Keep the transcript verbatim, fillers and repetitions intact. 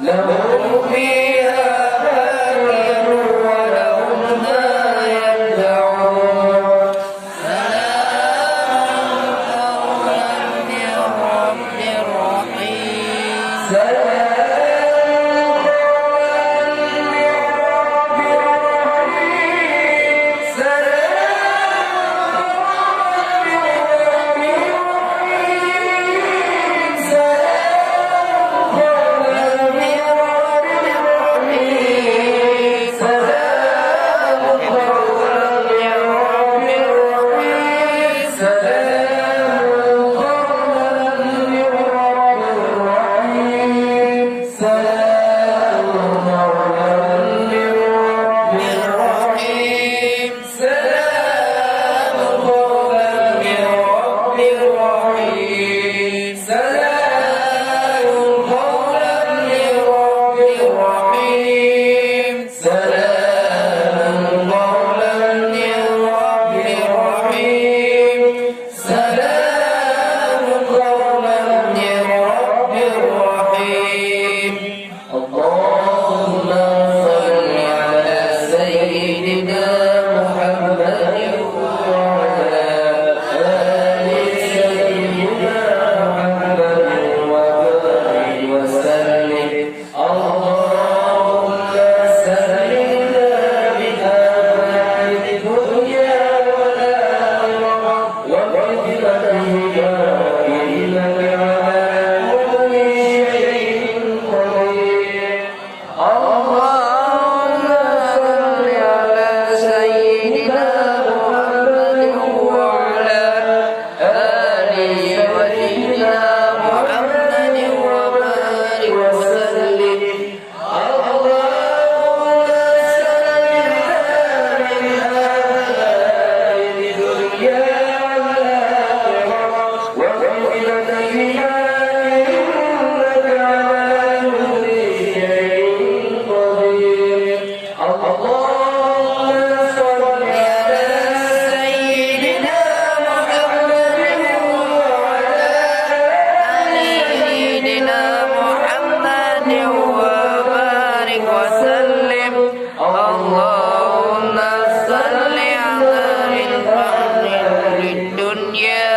لهم فيها فاكهة ولهم ما يدعون. سلام قولا من رب رحيم. سلام قولا من رب رحيم. سلام قولا من رب رحيم. سلام قولا من رب رحيم. سلام قولا من رب رحيم. سلام قولا من رب رحيم. سلام قولا من رب رحيم. سلام قولا من رب رحيم. سلام قولا من رب رحيم. سلام قولا من رب رحيم. سلام قولا من رب رحيم. اللهم صل على سيدنا محمد وعلى آل سيدنا محمد وبارك وسلم. اللهم سلمنا من آفات الدنيا والآخرة وفتنتهما إنك على كل شيء قدير. اللهم صل على سيدنا محمد وعلى آل سيدنا محمد وبارك وسلم. اللهم سلمنا من آفات الدنيا والآخرة وفتنتهما إنك على كل شيء قدير. اللهم صل على سيدنا محمد وعلى آل سيدنا محمد وبارك وسلم. اللهم صل على الدنيا